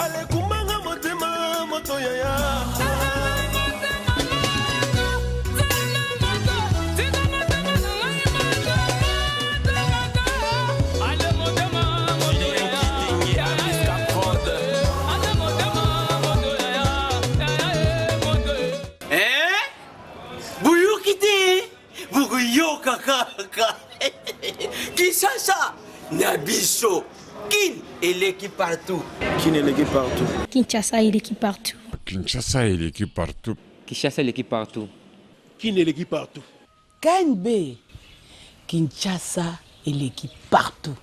Alekumbanga motema moto yaya. Eh? Boyoki te bokoyoka kaka Kinshasa na biso Kin eleki partout. Kin eleki partout. Kinshasa eleki partout. Kinshasa eleki partout. Kinshasa eleki partout. Kin eleki partout. KNB Kinshasa eleki partout.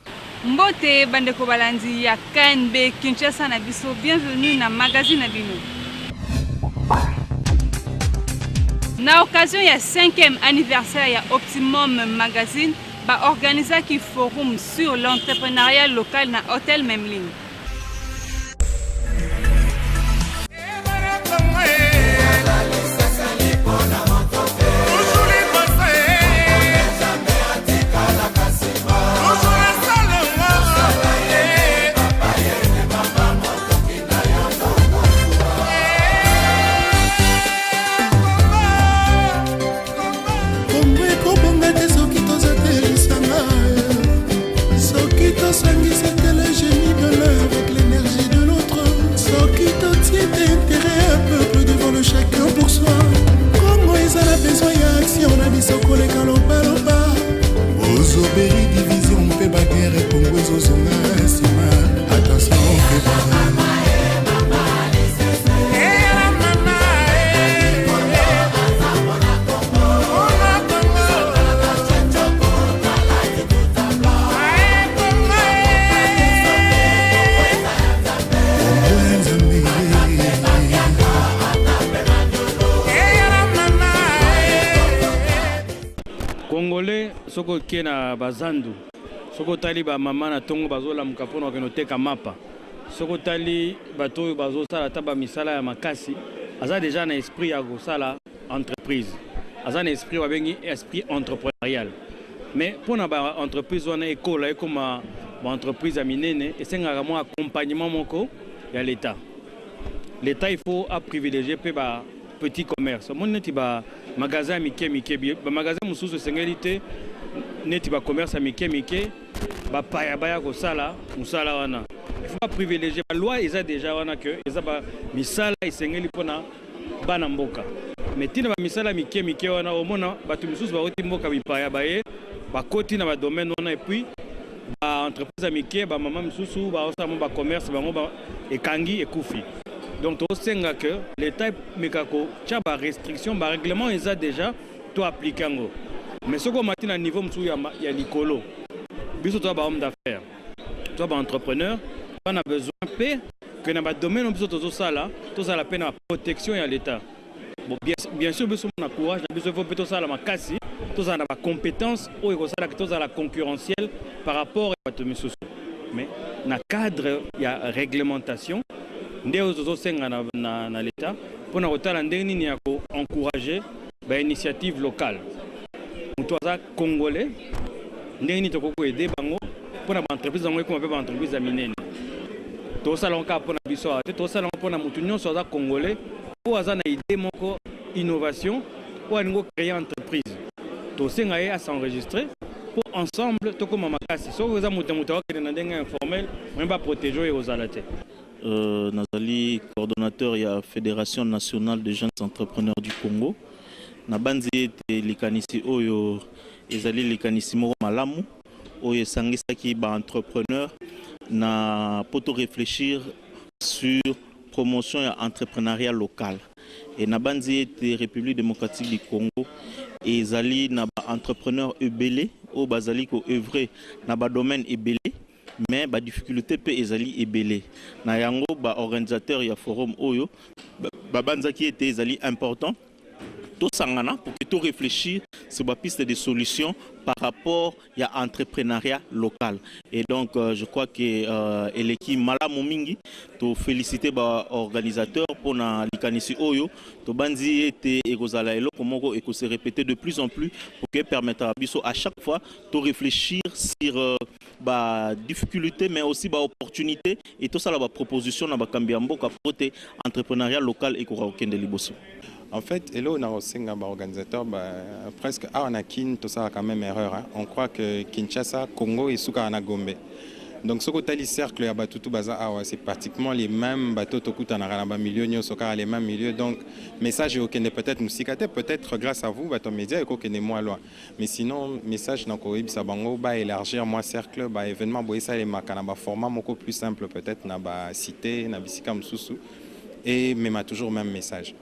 Mbote bandeko balandi ya KNB Kinshasa na biso, bienvenue na magazine na bino. Na occasion ya 5e anniversaire ya Optimum Magazine, ba organisaki forum sur l'entrepreneuriat local na Hotel Memling. Kongo ekobonga te soki toza te lisanga, soki tosangisi te le génie de l'un avec l'énergie de l'autre, soki totie te intérêt ya peuple devant le chacun pour soi. Kongo eza na besoin ya action na biso koleka lobaloba. Bozoberi division mpe baguerre, Kongo ezozonga nsima. Attention keba. Congolais, soki oke na bazandu, soki otali bamama na ntongo bazolamuka mpona kokende oteka mapa, soki otali bato oyo bazosala ata bamisala ya makasi, aza deja na esprit ya kosala entreprise, aza na esprit babengi esprit entrepreneurial. Mais mpona baentreprise wana ekola, ekoma baentreprise ya minene, esengaka mwa accompagnement moko ya l'État. L'État, il faut aprivilégier mpe ba petit commerce. Omoni neti bamagasin ya mike mike, bamagasin mosusu esengeli te neti bacommerce ya mike mike, bapaya baya kosala mosala wana. Il faut baprivilégier baloi eza déjà wana ke eza bamisala esengeli mpona bana mboka. Mais ntina bamisala mike mike wana, omona bato misusu bauti mboka bipaya, baye bakoti na badomaine wana, et puis baentreprise ya mike, bamama misusu baosala mo bacommerce bango ekangi, ekufi. Donc tosenga ke l'État emeka kotia barestriction, barèglement eza déjà, to appliquer yango. Mais soki omati na niveau mosusu ya likolo, biso toza bahomme d'affaires, toza baentrepreneur, toza na besoin mpe ke na badomaine oyo biso tozosala, tozala mpe na protection ya l'État. Bon, bien, bien sûr, biso na courage na biso, il faut mpe tosala makasi, tozala na bacompétence oyo ekosalaka tozala concurrentiel par rapport ya bato misusu. Mais na cadre ya réglementation nde oyo tozosenga na l'État mpona kotala ndenge nini ya koencourager bainitiative locale. Moto aza congolais, ndenge nini tokoki koaider bango mpona baentreprise yango ekoma mpe baentreprise ya minene? Tosala yango kaka mpona biso awa te, tosala yango mpona motu nyonso aza congolais oyo aza na idée moko, innovation, oyo alingi ocréer entreprise. Tosenga ye as'enregistrer mpo ensemble tokóma makasi. Soki eza moto ya moto akokende na ndenge informel, moyen baprotéger oyo ekozala te. Nazali coordonnateur ya Fédération nationale de jeunes entrepreneurs du Congo. Nabanzi ete likanisi oyo ezali likanisi moko malamu oyo esangisaki baentrepreneur na po to réfléchir sur promotion ya entrepreneuriat local. E nabanzi ete République démocratique du Congo ezali na baentrepreneur ebele oyo bazali koœuvrer na badomaine ebele, mais badifficulté mpe ezali ebele. Na yango, baorganisateur ya forum oyo babanzaki ete ezali important Tosangana pour que to réfléchir sur ba piste de solution par rapport ya entrepreneuriat local. Et donc euh, je crois que euh, eleki malamu mingi to féliciter ba organisateurs pona likanisi oyo tobanzi ete ekozala eloko moko eko se répéter de plus en plus pour que permettra biso à chaque fois to réfléchir sur euh, ba difficultés mais aussi ba opportunités et tosala ba proposition na bakambi ya mboka po te entrepreneuriat local ekoka kokende liboso. En fait, eloko na kosenga ba organisateurs ba presque awa na Kin tosalaka même erreur hein. On croit que Kinshasa, Congo esukaka na Gombe. Donc soki otali cercle ya bato tout baza awa c'est pratiquement les mêmes bato tokutanaka na ba milieux nyonso kaka les mêmes milieux donc message ekokende peut-être mosika te peut-être grâce à vous bato ya media ekokende moins loin mais sinon message na koyebisa bango ba élargir moi cercle ba événement boye esalemaka na ba format moko plus simple peut-être na ba cité na bisika mosusu et mema toujours même message.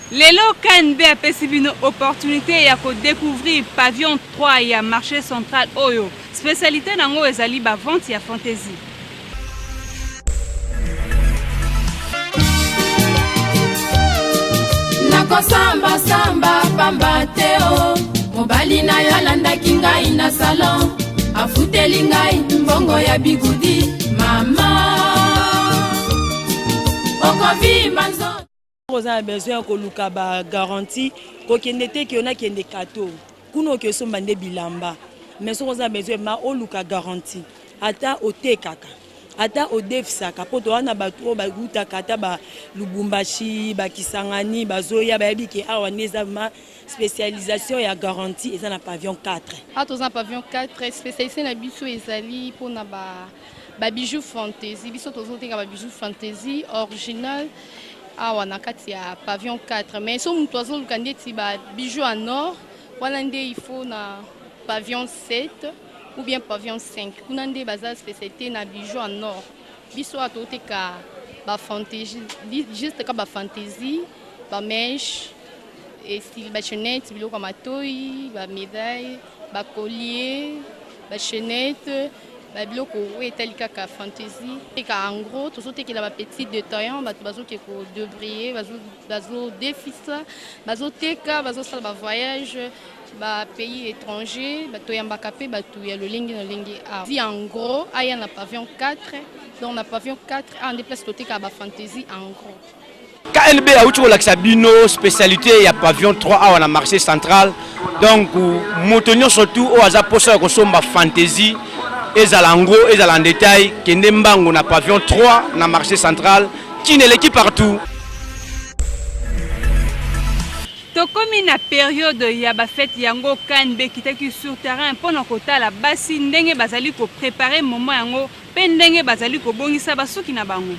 Lelo KNB apesi bino opportunité ya ko découvrir pavillon 3 ya marché central oyo spécialité nango ezali ba vente ya fantaisie. Nakosambasamba pamba te o mobali na yo alandaki ngai na salon afuteli ngai mbongo ya bigudi mama okovimba nzoto. Oza na besoin ya koluka ba garantie kokende te ke nakende kato kuna oke osomba nde bilamba mais soki oza na besoin ma oluka garantie ata otekaka ata odefisaka mpo toza na bato oyo bautaka ata ba Lubumbashi ba Kisangani bazoya bayebi ke awa nde eza ma spécialisation ya garantie eza na pavillon 4. Awa toza na pavillon 4 spécialité na biso ezali mpona ba ba bijoux fantaisie biso tozoteka ba bijoux fantaisie original awa na kati ya pavillon 4 mais so moto azoluka ndeti ba bijoux en or wana nde il faut na pavillon 7 ou bien pavillon 5 kuna nde baza spécialité na bijoux en or biso awa toteka ba fantaisie juste ka ba fantaisie ba mèche esili ba chaînette biloko ya matoyi ba médaille ba collier ba chaînette ba biloko oyo etali kaka fantaisie teka en gros tozotekela ba petit détaillant bato bazoke kodebriller bazodefisa bazoteka bazosala ba voyage ba pays étranger toyambaka mpe bato ya lolenge na lolenge awa en gros aya na pavillon 4 donc na pavillon 4 awa nde place totekaka ba fantaisie en gros. KNB auti kolakisa bino spécialité ya pavillon 3 awa na marché central donc moto nyonso tu oyo aza mposa ya kosomba fantaisie ezala en gros ezala en détail kende mbangu na pavillon 3 na marché central Kin eleki partout. Tokomi na periode ya ba fete yango KNB ekitaki sur terrain mpo na kotala basi ndenge bazali ko preparer moment yango mpe ndenge bazali kobongisa basuki na bango.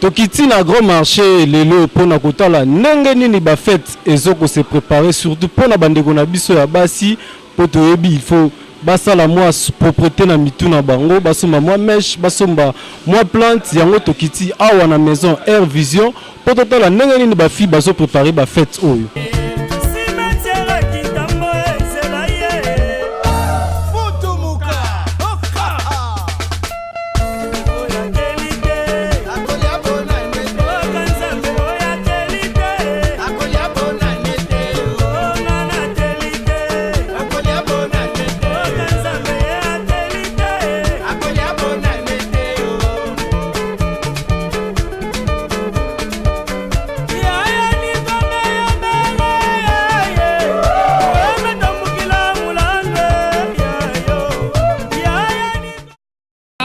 Tokiti na grand marche lelo pona kotala ndenge nini ba fete ezo ko se preparer surtout pona ba ndeko na biso ya basi po toyebi il faut basala mwa proprete na mitu na bango basomba mwa mèche basomba mwa plante yango tokiti awa na maison Air Vision po totala ndenge nini ba filles bazo preparer ba fete oyo.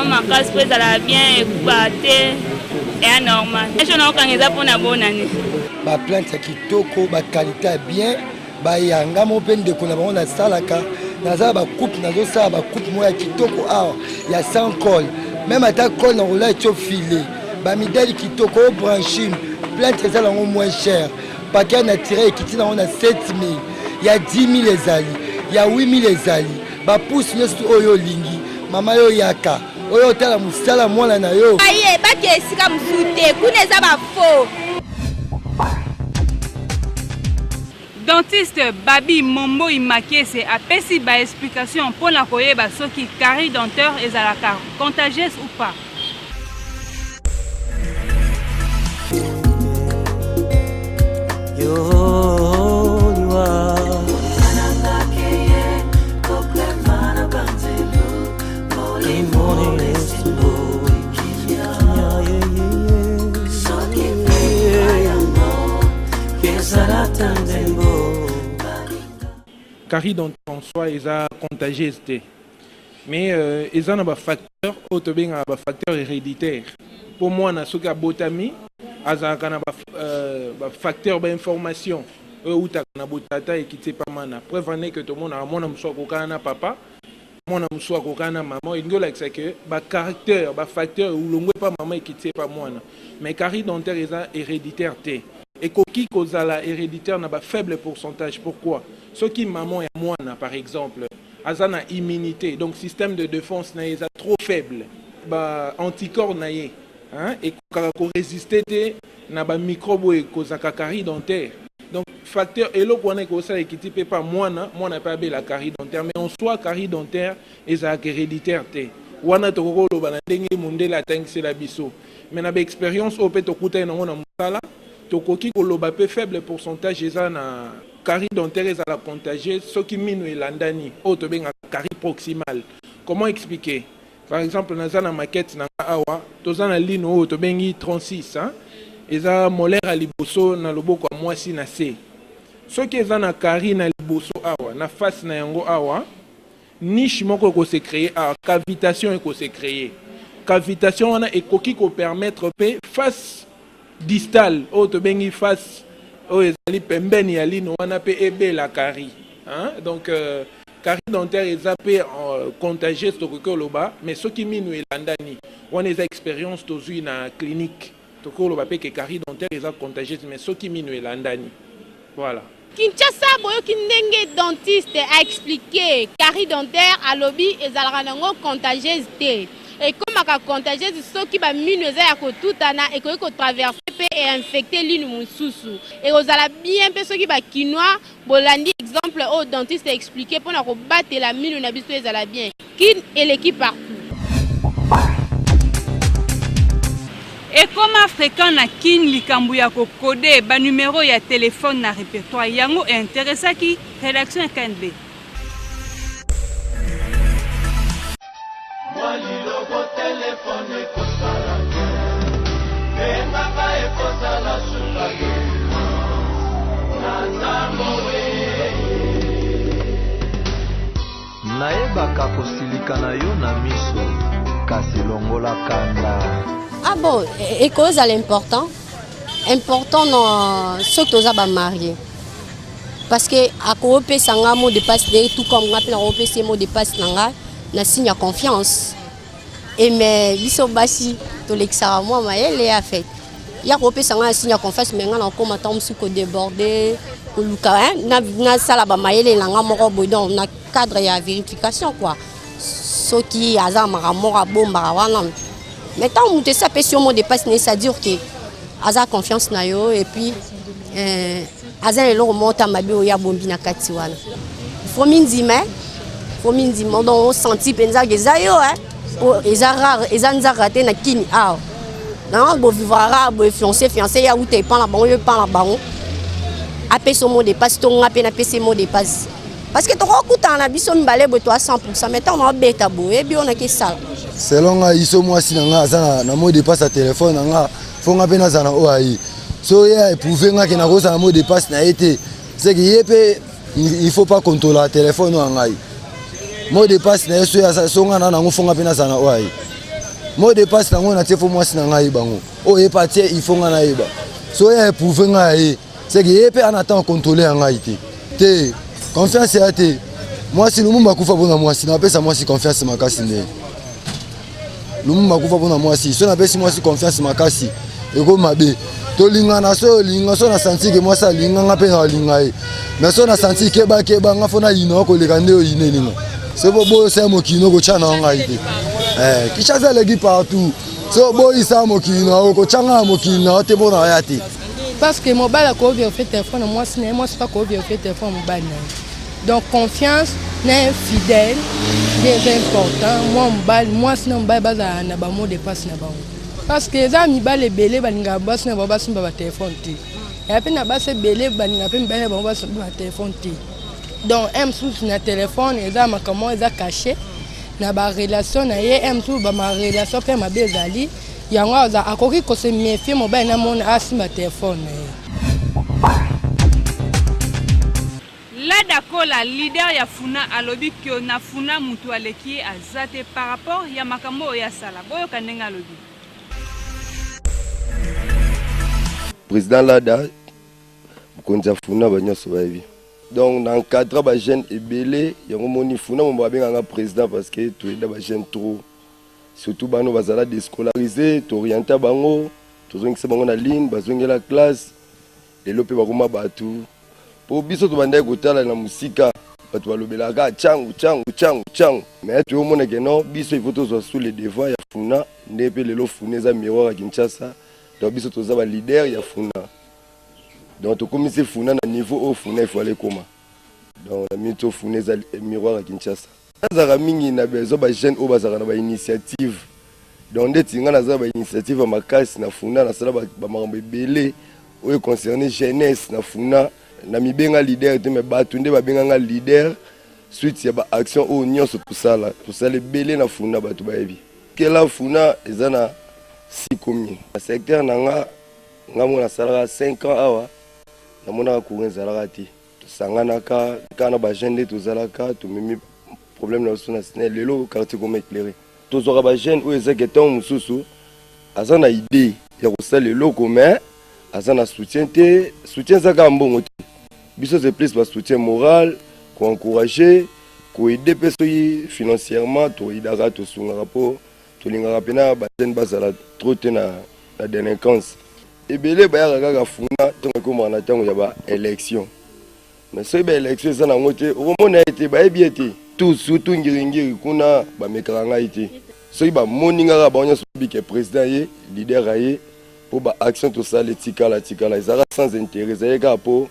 Makasi mpo ezalaka bien ekubaka te eya normal ejo naokanga eza mpona bonane. Baplante ya kitoko bakalite ya bien bayanga mo mpe ndeko na bango nasalaka naza bacoupe nazosala bacoupe moko ya kitoko awa ya sans col meme ata col na kola etio file bamidali kitoko o branchine plante eza nango moins cher paquet naturel ekiti nango na 7000 ya 10000 ezali ya 8000 ezali bapusi nyonso oyo olingi mama yo yaka oyo otala mosala mwana na yo aye bake esika mosusu te kuna eza bafo. Dentiste Babi Momboi Makiese apesi ba explications mpo na koyeba soki carie dentaire ezalaka contagieuse ou pas. Yo liwa. Carie dentaire en soi eza contagieuse te mais euh, eza na bafacteur oyo tobengaka bafacteur héréditaire mpo mwana soki abotami azalaka na bafacteur euh, bainformation oyo eutaka na botata ekiti epa mana. Preuve en est que tomonaka mwana mosusu akokana na papa, mwana mosusu akokana na mama. Elingi olakisa ke bacaractère, bafacteur elongwe epa mama ekiti epa mwana. Mais carie dentaire eza héréditaire te. Ekoki kozala héréditaire na bafaible pourcentage. Pourquoi? Soki maman ya mwana par exemple aza na immunité, donc système de défense na ye eza trop faible, ba anticorps na ye, hein, ekokaka koresiste te na bamicrobe oyo ekozaka carie dentaire. Donc facteur eloko wana ekosala ekiti mpe pa mwana, mwana mpe abela carie dentaire. Mais en soi, carie dentaire ezalaka héréditaire te. Wana tokoki koloba na ndenge mondele atangisela biso, mais na baexpérience oyo mpe tokutani nango na mosala, tokoki koloba mpe faible pourcentage eza na carie dentaire ezala contagieuse soki mino elandani, oyo tobengaka carie proximale. Comment expliquer? Par exemple, naza na maquette na nga awa, toza na lino oyo tobengi 36, hein? Eza molaire ya liboso na loboko ya mwasi na se. Soki eza na carie na liboso awa, na face na yango awa, niche moko ekose créer awa, cavitation ekose créer. Cavitation wana ekoki kopermettre mpe face distale oyo tobengi face oyo ezali pembeni ya lino wana mpe ebela carie, hein? Donc carie dentaire eza mpe contagieuse, tokoki koloba, mais soki minu elandani. Wana eza expérience tozwi na clinique. Tokoki koloba mpe ke carie dentaire eza contagieuse, mais soki minu elandani. Voilà. Kinshasa, boyoki ndenge dentiste a expliquer carie dentaire. Alobi ezalaka nango contagieuse te. Ekomaka contagieuse soki baminu eza ya kotutana, ekoki kotraverse mpe einfecte linu mosusu. Ekozala bien mpe soki bakinois bolandi exemple oyo dentiste expliquer mpona kobatela minu na biso ezala bien. Kin eleki partout. Ekoma fréquent na Kin likambo ya kokode banumero ya telefone na répertoire. Yango einteresaki rédaction ya KNB. Mwa liloko telefone ekosala te, bengaka ekozala suka te na ntango. Nayebaka kosilika na yo na miso, kasi longola kanda. Ah bon, ekozala important important na soki toza bamarie, parce que akopesa nga mot de passe na ye, tout comme nga mpe nakopesa ye mot de passe na nga na signe ya confiance. E mais biso basi tolekisaka mwa mayele ya fait ya kopesa nga na signe ya confiance, mais nga nakokoma ntango mosusu kodéborde, koluka nasala bamayele na nga moko boye. Donc na cadre ya vérification quoi, soki aza na makambo moko abombaka wana. Mais ntango moto esi apesi yo mot de passe na ye, c'est-à-dire ke aza confiance na yo, et puis aza na eloko moko ta mabe oyo abombi na kati wana. Faut mindima, faut mindima. Donc osenti mpenza ke eza yo, po eza rare, eza nzaka te na kini awa nango bovivra rare boye. Fiancé, fiancé ya uta epa na bango, yo epa na bango, apesa mot de passe to nga mpe napesa mot de passe, parce que tokokutana na biso mibale boye, toa 100. Mais ntango naobeta boye, oyebi oyo naki esala. Selon ngai, so mwasi na ngai aza na mot de passe ya telefone na nga, fo nga mpe nazala na oyo aye. So ye aéprouve nga ke nakozala mot de passe na ye te, c'est que ye mpe il faut pas contrôler telefone oyo ya ngai. Mot de passe na ye, so so nga na nango, fo nga mpe nazala na oyo aye. Mot de passe nango natie, fo mwasi na ngai ayeba ngo. Oyo ye mpe atie, il faut nga nayeba. So ye aéprouve ngai ya ye, c'est que ye mpe ana temps contrôle ya ngai te. Te, confiance ya te. Mwasi, Lumumba akufa mpona mwasi. Napesa mwasi confiance makasi nde Lumumba akufa mpona mwasi. So napesi mwasi confiance makasi, ekomi mabe. Tolingana, so olinga, so nasanti ke mwasi alinganga mpe na alinga ye, mais so nasanti kebakeba nga, fo nayina koleka nde oyineli nga. So boboyosa mokili okotya na ngai te. Kinshasa eleki partout. So oboyisa mokili na yo, kotya nga na mokili na yo te mpo na ya te. Parce que mobali akovérifier telefone na mwasi na ye, mwasi mpe akovérifier telefone ya mobali na ye. Donc confiance na infidèle nde eza important. Mwa mobali, mwasi na mobali bazala na bamot de passe na bango, parce que eza mibali ebele balingaka basi na bango basimba batelefone te. Eya mpe na basi ebele balingaka mpe mibali na bango basimba batelefone te. Donc un mosusu na telefone eza makambo moko eza cache na barelation na ye, un mosusu bamarelation mpe mabe ezali yango aza akoki kose méfier mobali na mona asimba telefone na ye. Lada Kola, leader ya Funa alobi que na Funa mutu aleki ye aza te par rapport ya makambo oyo ye asala. Boyoka ndenge alobi. President Lada, mokonzi ya Funa ba nyonso bayebi. Donc na encadra ba jeunes ebele, yango moni Funa momba babenga nga president parce que toyeda ba jeunes trop. Surtout bano bazala déscolarisés, to orienta bango, tozongisa bango na ligne, bazongela classe. Lelo mpe bakoma bato. Po biso tobandaki kotala na mosika, bato balobelaka changu changu changu changu. Mais toyomona ke non, biso il faut tozwa sous le devant ya Funa, nde mpe lelo Funa eza miroir ya Kinshasa. Donc biso toza ba leader ya Funa. Donc tokomisi Funa na niveau oyo Funa il faut aller koma. Donc na minute oyo Funa eza miroir ya Kinshasa. Nazalaka mingi na besoin ba jeunes oyo bazalaka na ba initiative. Donc ndeti nga naza ba initiative ya makasi na Funa, nasala ba makambo ebele oyo concerne jeunesse na Funa. Na mibenga leader te, mais bato nde babenga nga leader suite ya ba action oyo nyonso tosala. Tosala ebele na Funa, bato bayebi. Kela Funa eza na 6 communes. Na secteur na nga, nga moko nasalaka 5 ans awa, namonaka courant ezalaka te. Tosanganaka kaka na ba jeunes nde tozalaka, tomemi problème na biso na SNEL. Lelo quartier koma éclairé. Tozwaka ba jeunes oyo ezaki ntango mosusu aza na idée ya kosala eloko, mais aza na soutien te. Soutien eza kaka mbongo te, biso c'est plus ba soutien moral, koencourager, koaider mpe soki financièrement toaidaka, tosungaka, mpo tolingaka mpena ba jeunes bazala trop te na délinquance. Ebele bayaka kaka Funa ntango ekomaka na ntango ya ba élection, mais soki ba élection eza nango te, okomona ye te, bayebi ye te. Tout surtout Ngiringiri kuna bamekaka ngai te. Soki bamoni nga kaka, bango nyonso bike président ye leader aye, mpo ba action tosala etikala tikala, ezalaka sans intérêt, ezalaki kaka mpo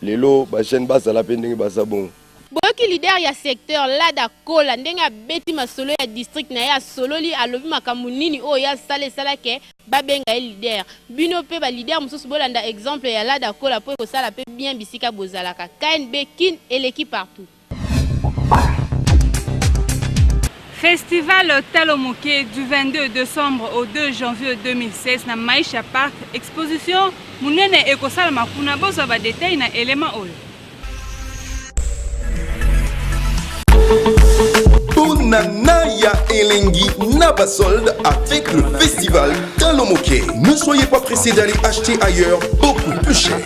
lelo ba jeunes bazala mpe ndenge baza bongo. Boyoki leader ya secteur Lada Kola ndenge abeti masolo ya district na ye, asololi, alobi makambo nini oyo ye asala esala ke babenga ye leader. Bino pe ba leader mosusu bolanda exemple ya Lada Kola po ekosala pe bien bisika bozalaka. KNB Kin eleki partout. Festival Talo Moke du 22 décembre au 2 janvier 2016 na Maisha Park, exposition munene ekosalama kuna. Bozwa ba détail na élément oyo. Bonana ya elengi na ba solde avec le festival Talomoke. Ne soyez pas pressés d'aller acheter ailleurs beaucoup plus cher.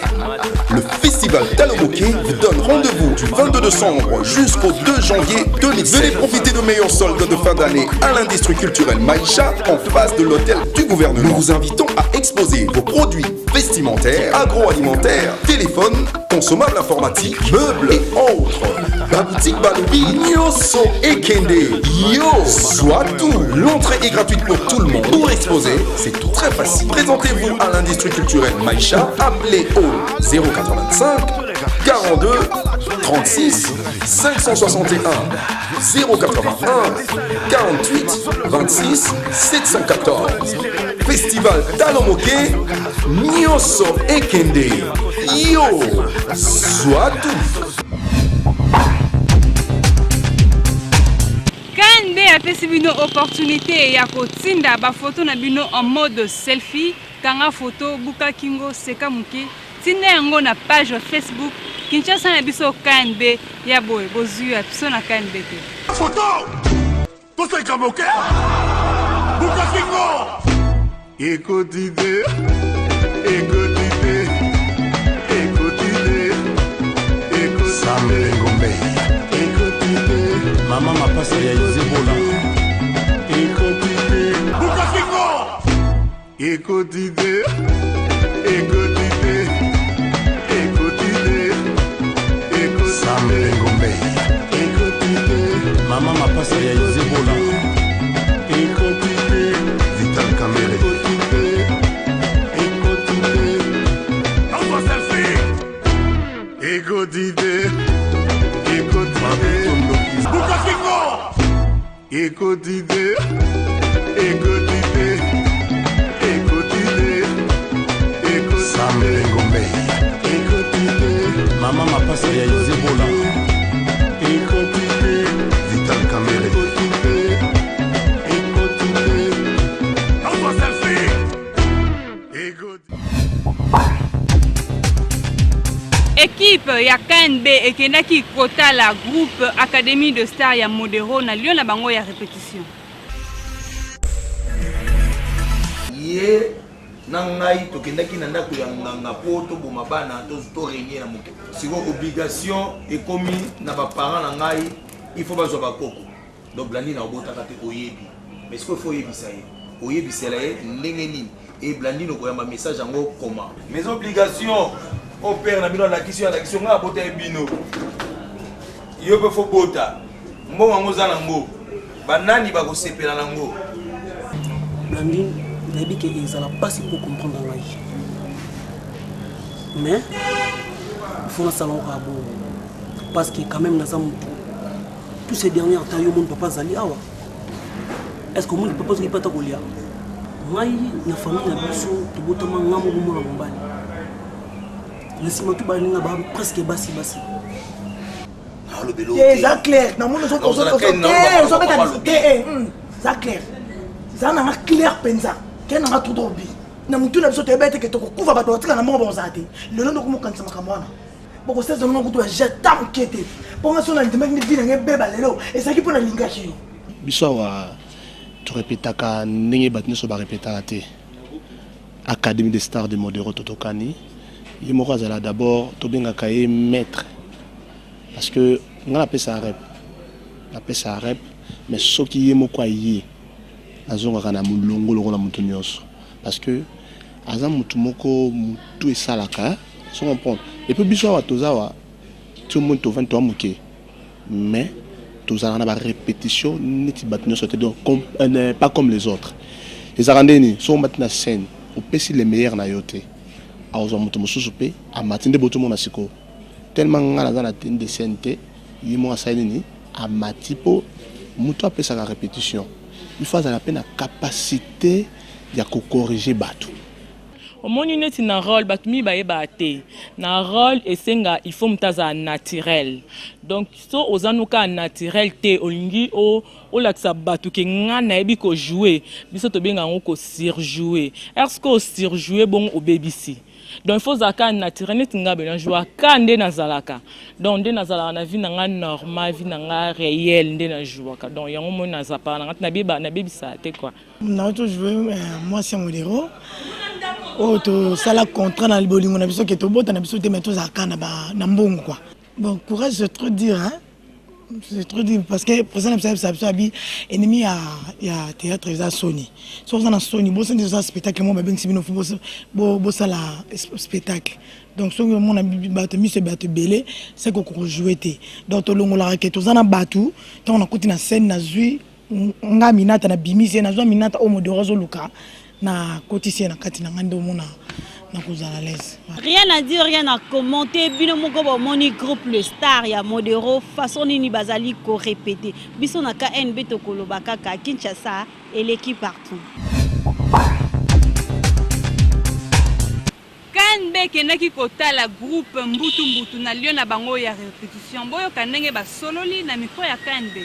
Le festival Talomoke vous donne rendez-vous du 22 décembre jusqu'au 2 janvier 2007. Venez profiter de meilleurs soldes de fin d'année à l'industrie culturelle Maïcha en face de l'hôtel du gouvernement. Nous vous invitons à exposer vos produits vestimentaires, agroalimentaires, téléphones, consommables informatiques, meubles et autres. Ba boutique balobi nyonso ekende. Yo, soit tout. L'entrée est gratuite pour tout le monde. Pour exposer, c'est très facile. Présentez-vous à l'industrie culturelle Maïcha, appelez au 085 42 36 561 081 48 26 714. Festival Talomoke, nyonso ekende. Yo, soit tout. KNB apesi bino opportunité ya kotinda bafoto na bino en mode selfie. Kanga foto, buka kingo, seka moke, tinda yango na page Facebook Kinshasa na biso KNB. Ya boye bozwi ya biso na KNB te. Foto toseka moke, buka kingo, ekoti te, ekoti te, ekoti te, ekoti. Sam Lengombe, ekoti te. Mama mapasa ya Izebola. Ekoti te, buka kingo, ekoti te, ekoti te, ekoti te, ekoti. Sam Lengombe, ekoti te. Mama mapasa ya Izebola. Ekoti te. Vital Kamere. Ekoti te, ekoti te. Nazwa selfie. Ekoti te, ekoti te, buka kingo, ekoti te, ekoti te, ekoti te, ekoti. Sam Lengombe. mapasa ya Izebola. Ekoti te. Vital Kamerhe. Ekoti te. Ekoti te. Nazwa selfie. Ekoti. Equipe ya KNB ekendaki kotala groupe Académie de Stars ya Modero na lieu na bango ya repetition. Ye na ngai tokendaki na ndako ya nganga mpo toboma bana to, to régner na mokili. Sikoyo obligation ekomi na ba parents na ngai, il faut bazwa bakoko. Donc Blandine obotaka te oyebi. Mais sikoyo faut oyebisa ye. Oyebisela ye ndenge nini? Et Blandine okoyamba message yango comment? Mes obligations oyo père na bino alakisi yo alakisi yo ngai abota ye bino. Yo mpe faut bota. Mbongo yango oza nango. Banani bakosepela nango? Blandine, nayebi ke ezala mpasi mpo comprendre ngai. Mais il faut nasala yango kaka bongo. Parce que quand même naza motu. Tous ces derniers temps yo omoni papa azali awa. Est-ce que omoni papa soki pata kolia? Ngai na famille na biso tobotama nga moko mwana mobali. Na nsima tu baninga ba presque basi basi. Te eza clair namoni ozobeta te eza clair eza nanga clair mpenza ke nanga trop trop bi na motu na biso toyeba ete ke tokokufa bato batika na moko bakozala te lelo nde okomokanisa makambo wana bokoseza nanga kutu ya ta moke te mpo nga so nandimaki nde vi nanga ebeba lelo ezalaki mpo nalingaki yo. Biso awa torepetaka ndenge bato nyonso barepetaka te. Académie des stars de Modero Totokani ye moko azala d'abord tobengaka ye maître parce que nga napesaka rep napesaka rep mais soki ye moko aye nazongaka na molongo lokola moto nyonso parce que aza motu moko motu esalaka so comprendre et puis biso awa toza awa ti omoni tovandi toa moke mais tozalaka na barépétition neti bato nyonso te donc pas comme les autres. Ezalaka nde nini soki omati na scène opesi le meilleur na yo te akozwa moto mosusu mpe amati nde botomona sikoyo tellement nga naza na tenue de scène te ye moko asali nini amati mpo moto apesaka répétition il faut azala mpe na capacité ya kocorriger bato. Omoni neti na role bato mingi bayebaka te na role esenga il faut moto azala naturel donc so oza no kaka naturel te olingi olakisa bato ke nga nayebi ko jouer biso tobenga yango ko surjouer est ce que o surjouer bongo obebisi donc il faut ozala kaka naturel neti nga boye na jouaka kaka nde nazalaka donc nde nazalaka na vie na nga normal vie na nga réel nde na jouaka donc yango omoni nazapaka na nga te nabebisaka te quoi. Nauti tojouer mwasi ya Modero oyo tosala contrat na bolingo na biso ke tobota na biso te mais tozalaka na mbongo quoi. Bon courage c'est trop dire hein? C'est trop dire parce que président na biso ayebisa biso abi ennemi ya théâtre eza soni. Soki oza na soni bosandi oza spectacle moko babengisi bino fo bosala spectacle. Donc soki omona bato miso bato ebele c'est que okojoue te. Donc tolongolaka ke toza na bato ntango nakoti na scène nazwi nga Minata na bimisi ye nazwa Minata oyo Modero azoluka na kotisi ye na kati na ngai nde omona na kozala l'aise. Rien à dire, rien à commenter. Bino moko bomoni groupe le star ya Modero façon nini bazali ko répéter. Biso na KNB tokoloba kaka Kinshasa eleki partout. KNB ekendaki kotala groupe Mbutu Mbutu na lieu na bango ya repetition. Boyoka ndenge basololi na micro ya KNB.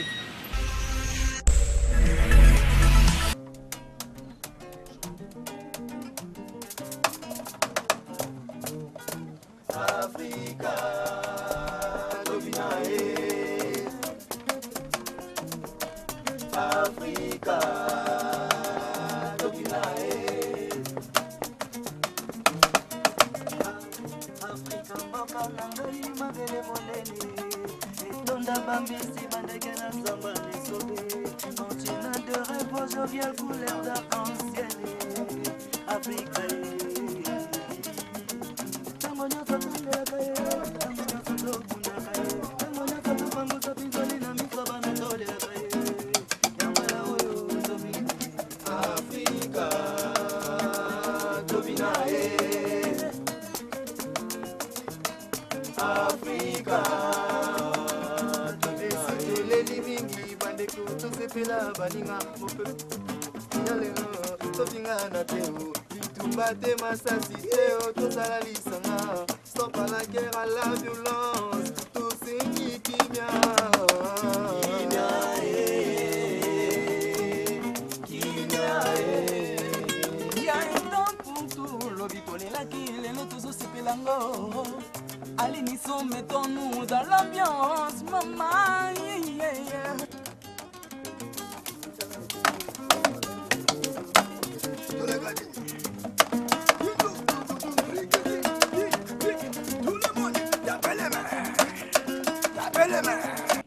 Africa, tobina ye. Africa, tobina ye. Afrika mboka na ngai mabele monene etonda bambisi bandeke na zamba na esobe continent de repos jovial couleur d'arc-en-ciel Afrika ntango nyonso tolelaka ye ntango nyonso tobundaka ye ntango nyonso topangusa pinzoli na miso bana tolelaka ye yango ya oyo tobina Afrika tobina ye Afrika tobina toleli mingi bandeko tosepela baninga mopepe ya lelo tofingana te o. Bitumba te masasi te o tozala lisanga. Stop à la guerre à la violence. Tosengi kimia. Kimia eh. Kimia eh. Ya un temps pour tout, lobi tolelaki lelo tozosepela ngo. Aliniso mettons-nous dans l'ambiance, maman. Yeah, yeah.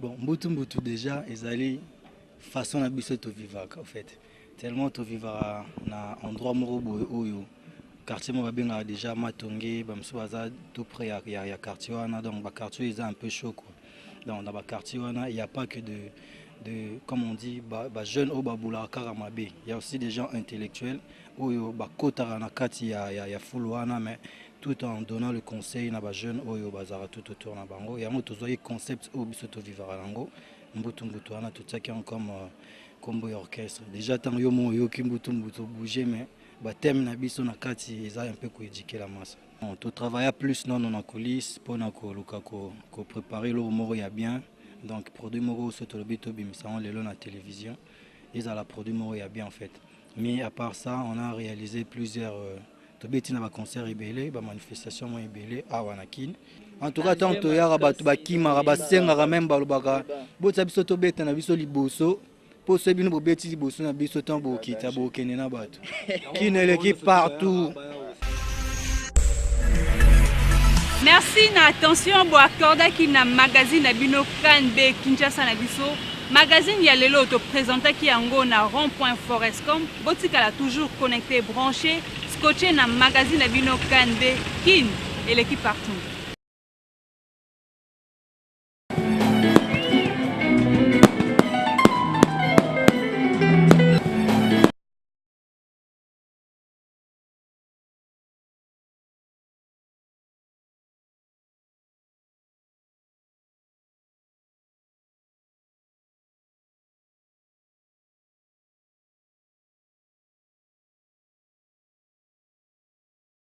Bon, mbutu mbutu déjà ezali façon na biso tovivaka en fait tellement tovivaka na endroit moko boye oyo quartier moko babengaka déjà matonge bamosusu baza tout près ya, ya, ya quartier wana donc baquartier eza un peu chaud quoi donc na baquartier wana il y a pas que de, de comme on dit ba, ba jeune oyo babulaka kaka mabe il y a aussi des gens intellectuels oyo bakotaka na kati ya, ya, ya fulu wana mais tout en donnant le conseil na bajeune oyo bazalaka tout autour na bango. Yango tozwaki concept oyo biso tovivaka yango mbutu mbutu wana totiaki yango comme euh, kombo ya orchestre. Déjà ntango yo moko oyoki mbutu mbutu obouge mais bathème na biso na kati eza un peu koéduquer la masse. Bon, totravailla plus nano na coulisse mpona koluka koprépare eloko moko ya bien. Donc produit moko so tolobi tobimisa yango lelo na télévision ezala produit moko ya bien en fait. Mais à part ça on a réalisé plusieurs euh, tobeti na baconcert ebele bamanifestation moko ebele awa na Kin. En tout cas ntango toyaka bato bakimaka basengaka meme balobaka botia biso tobeta na biso liboso mpo soki bino bobeti liboso na biso ntango bokita bokende na bato. Kin eleki partout. Merci na attention bo accordaki na magazine na bino KNB Kinshasa na biso. Magazine ya lelo to présentaki yango na rond-point Forescom. Botikala toujours connecté, branché, scotché na magazine na bino KNB Kin eleki partout.